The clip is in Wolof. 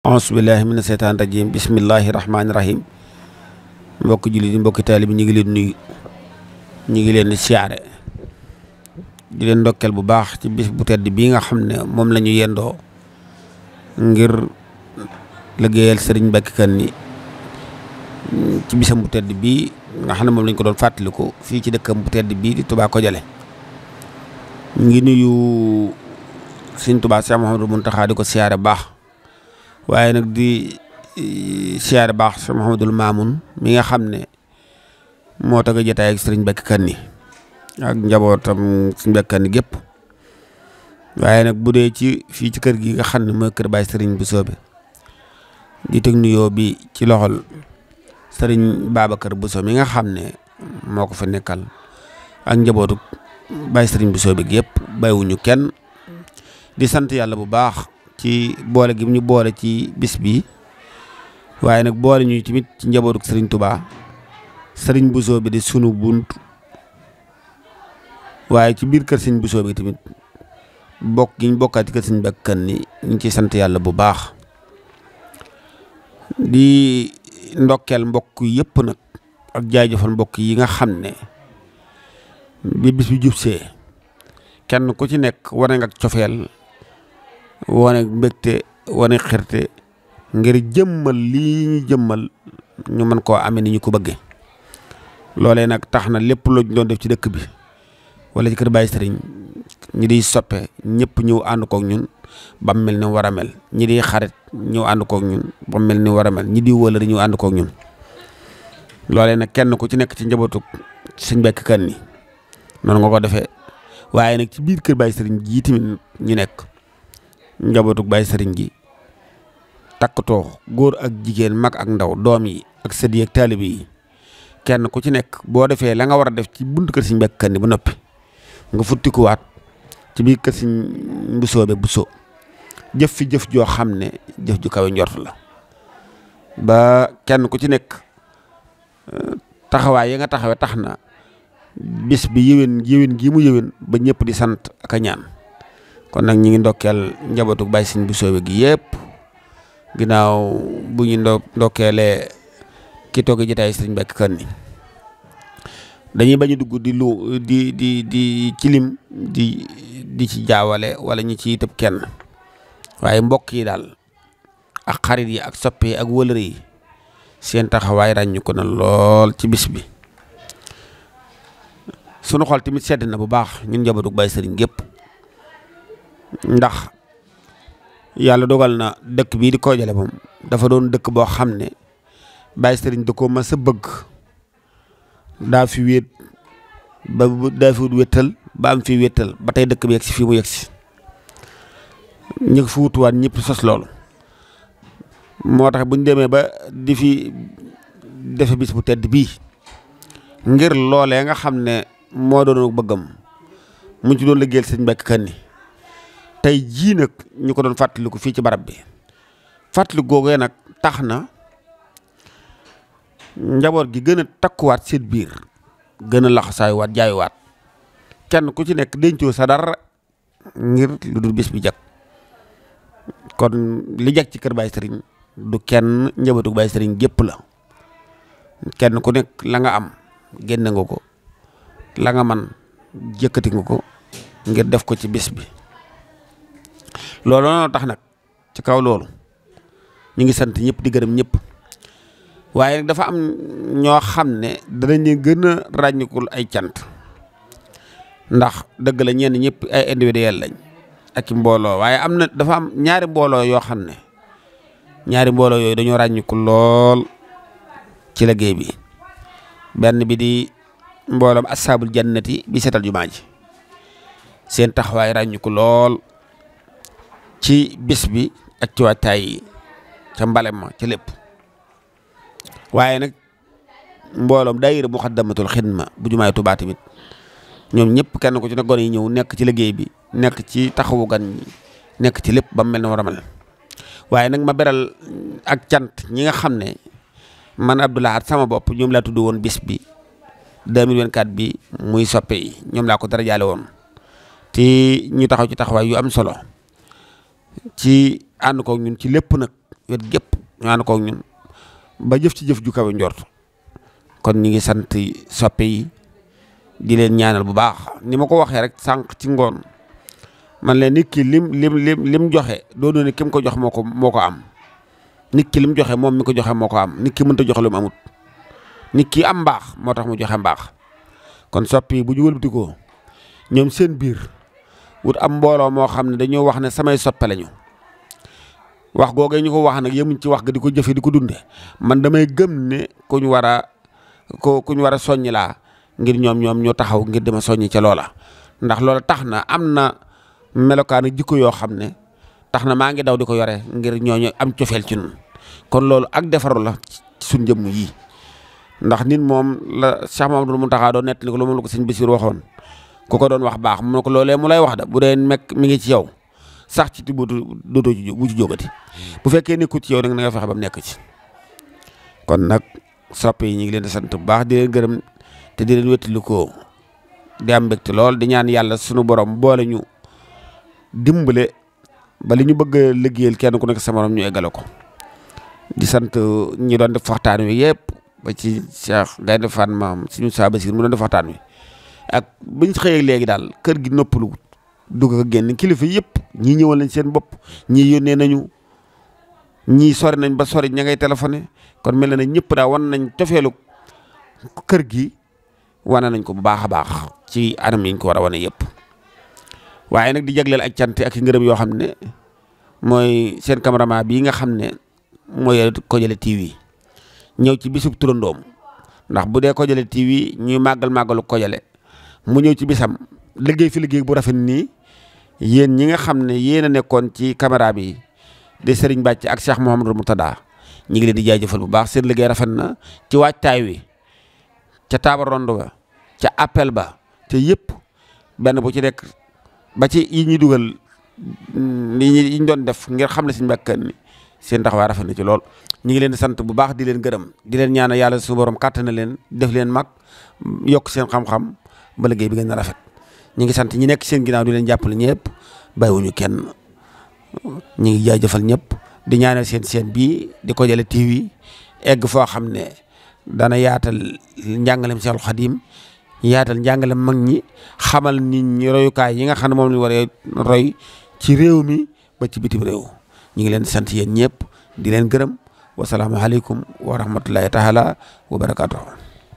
auzubillahi mina seytaan rajim bismillahi rahmaani rahim mbokki jullit yi mbokki taalibe bi ñu ngi leen nuyu ñu ngi leen di siyaare di leen ndokkeel bu baax ci bis bu tedd bii nga xam ne moom la ñu yendoo ngir liggéeyal sëriñ Mbacke Kane ci bisam bu tedd bii nga xam ne moom lañ ko doon fàttaliku fii ci dëkkam bu tedd bii di Touba Kodialé ñu ngi nuyu sëriñ Touba Cheikh Mouhamadou Mountakha di ko siyaare baax waaye nag di siyaare baax Cheikh Mouhamadoul Mamoun mi nga xam ne moo tax a jotaay ak sëriñ Mbacke Kane ak njabootam sëriñ Mbacke Kane gépp waaye nag bu dee ci fii ci kër gi nga xam ne mooy kër Baye sëriñ Bousso bi di teg nuyoo bi ci loxol sëriñ Babacar Bousso mi nga xam ne moo ko fa nekkal ak njabootu Baye sëriñ Bousso bi yëpp bàyyiwuñu kenn di sant yàlla bu baax ci boole gi ñu boole ci bis bi waaye nag boole ñu tamit ci njabootu sëriñ Touba sëriñ Bousso bi di sunu bunt waaye ci biir kër sëriñ Bousso bi tamit bokk gi ñu bokkaat ci kër sëriñ Mbacke Kane ñu ngi ciy sant yàlla bu baax di ndokkeel mbokk yëpp nag ak jaajëfal mbokk yi nga xam ne bi bis bi jubsee kenn ku ci nekk wane nga cofeel wane mbégte wane xirte ngir jëmmal lii ñu jëmmal ñu mën koo amee ni ñu ko bëggee loolee nag tax na lépp lu ñu doon def ci dëkk bi wala ci kër Baye Sëriñ ñi di soppe ñëpp ñëw ànd kook ñun ba mel ni war a mel ñi di xarit ñëw ànd kook ñun ba mel ni war a mel ñi di wëlëri ñëw ànd kook ñun loolee nag kenn ku ci nekk ci njabootu sëñ Mbacke Kane noonu nga ko defee waaye nag ci biir kër Baye Sëriñ jii tamit ñu nekk njabootu Baye Sëriñ gi takkatoo góor ak jigéen mag ak ndaw doom yi ak sët yi ak taalibe yi kenn ku ci nekk boo defee la nga war a def ci buntu kër sëñ Mbacke Kane ba noppi nga futtikuwaat ci biir kër sëñ Bousso be Bousso jëf fi jëf joo xam ne jëf ju kawe njort la ba kenn ku ci nekk taxawaay ya nga taxawe tax na bis bi yéwén gii mu yéwén ba ñëpp di sant ak a ñaan kon nag ñi ngi ndokkeel njabootu Baye sëñ Bousso be gi yëpp ginnaaw bu ñu ndokkeelee ki toog jotaay sëriñ Mbacke Kane dañuy bañ a dugg di ci lim di ci jaawale wala ñu ci tëb kenn waaye mbokk yi daal ak xarit yi ak soppe yi ak wëlëre yi seen taxawaay ràññu ko na lool ci bis bi sunu xol tamit sedd na bu baax ñun njabootu Baye Sëriñ gépp ndax yàlla dogal na dëkk bii di Kodialé moom dafa doon dëkk boo xam ne Baye Sëriñ da ko ma sa bëgg daa fi wéet ba daa fi wéttal ba am fi wéttal ba tey dëkk bi yegg si fii mu yegg si ñu fi wutuwaat ñëpp sos loolu moo tax bu ñu demee ba di fi defe bis bu tedd bii ngir loolee nga xam ne moo doon bëggam mu ci doon liggéeyal sëñ Mbacke Kane tey jii nag ñu ko doon fàttaliku fii ci barab bi fàttaliku googee nag tax na njaboot gi gën a takkuwaat seen biir gën a laxasaayuwaat jaayuwaat kenn ku ci nekk dencoo sa dara ngir lu dul bis bi jag kon li jag ci kër Baye Sëriñ du kenn njabootu Baye Sëriñ gépp la kenn ku nekk la nga am génne nga ko la nga man jëkkati nga ko ngir def ko ci bis bi loolu noonu tax nag ci kaw loolu ñu ngi sant ñëpp di gërëm ñëpp waaye nag dafa am ñoo xam ne danañ leen gën a ràññikul ay cant ndax dëgg la ñenn ñëpp ay individuel lañ ak i mbooloo waaye am na dafa am ñaari mbooloo yoo xam ne ñaari mbooloo yooyu dañoo ràññiku lool ci liggéey bi benn bi di mbooloom asaabul jannati bi seetal jumaa ji seen taxawaay ràññiku lool ci bis bi ak ci waajtaay yi ca mbalem ma ca lépp waaye nag mbooloom daayira Muxaddamatul Xidma bu jumaay Tuubaa tamit ñoom ñëpp kenn ku ci ne gone yi ñëw nekk ci liggéey bi nekk ci taxawu gan ñi nekk ci lépp ba mu mel ne war a mel waaye nag ma beral ak cant ñi nga xam ne man Abdou Lahad sama bopp ñoom laa tudd woon bis bi 2024 bi muy soppe yi ñoom laa ko dara jaale woon te ñu taxaw ci taxawaay yu am solo ci ànd ko ñun ci lépp nag wet gépp ñu ànd koog ñun ba jëf ci jëf ju kawe njort kon ñi ngi sant soppe yi di leen ñaanal bu baax ni ma ko waxee rek sànq ci ngoon man leen nit ki lim joxe doonu ne kim ko jox moo ko am nit ki lim joxe moom mi ko joxe moo ko am nit ki mënta joxe lu mu amut nit ki am mbaax moo tax mu joxe mbaax kon soppe yi bu ñu wëlbatikoo ñoom seen biir wut am mbooloo moo xam ne dañoo wax ne samay soppe lañu wax googee ñu ko wax nag yemuñ ci wax ga di ko jëfe di ko dunde man damay gëm ne kuñ war a soññi laa ngir ñoom ñu taxaw ngir dama soññi ca loola ndax loola tax na am na melokaan ak jikko yoo xam ne tax na maa ngi daw di ko yore ngir ñooñu am cofeel ci ñun kon loolu ak defaru la ci suñ jëmm yii ndax nit moom la Cheikh Mamadou Mountakha doon nettali ko lu moom la ko sëñ Bassirou waxoon ku ko doon wax baax mu ne ko loolee mu lay wax da bu dee mekk mi ngi ci yow sax ci tibb dootoo ci bu ci jógati bu fekkee nekkut ci yow nag na nga fexe ba mu nekk ci kon nag soppe yi ñu ngi leen di sant bu baax di leen gërëm te di leen wéttali ko di am mbégte lool di ñaan yàlla sunu borom boole ñu dimbale ba li ñu bëgg a liggéeyal kenn ku nekk sa morom ñu eggale ko di sant ñi doon def waxtaan wi yëpp ba ci Cheikh Gaynde Fatma suñu saa Basir mu doon def waxtaan wi ak biñ xëyee léegi daal kër gi noppalu dugg ak génn kilifa yëpp ñii ñëwal nañ seen bopp ñii yónnee nañu ñii sori nañ ba sori ña ngay téléphoné kon mel na ne ñëpp daal wan nañ cofeelu kër gi wane nañ ko bu baax a baax ci anam yi ñu ko war a wane yëpp waaye nag di jagleel ak cant ak ngërëm yoo xam ne mooy seen cameraman bii nga xam ne mooy Kodialé TV ñëw ci bisub turandoom ndax bu dee Kodialé TV ñuy màggalu Kodialé mu ñëw ci bisam liggéey fi liggéey bu rafet nii yéen ñi nga xam ne yéen a nekkoon ci caméra bi di Serigne Bàcc ak Cheikh Mouhamadou Moutada ñi ngi leen di jaajëfal bu baax seen liggéey rafet na ci waajtaay wi ca taabal ronde ba ca appel ba te yëpp benn bu ci nekk ba ci yi ñuy dugal yi ñu doon def ngir xam ne suñu mbàkkan ni seen taxawaay rafet na ci lool ñu ngi leen di sant bu baax di leen gërëm di leen ñaanal yàlla su borom kàttan na leen def leen mag yokk seen xam-xam ba liggéey bi gën a rafet ñu ngi sant ñi nekk seen ginnaaw di leen jàppale ñëpp bàyyiwuñu kenn ñu ngi jaajëfal ñëpp di ñaanal seen bii di Kodialé TV egg foo xam ne dana yaatal njàngalem Seexul Xadiim yaatal njàngalem mag ñi xamal nit ñi royukaay yi nga xam ne moom lañu war a roy ci réew mi ba ci bitim réew ñu ngi leen di sant yéen ñëpp di leen gërëm wasalaamualeykum wa rahmatullahi taala wa barakaatuh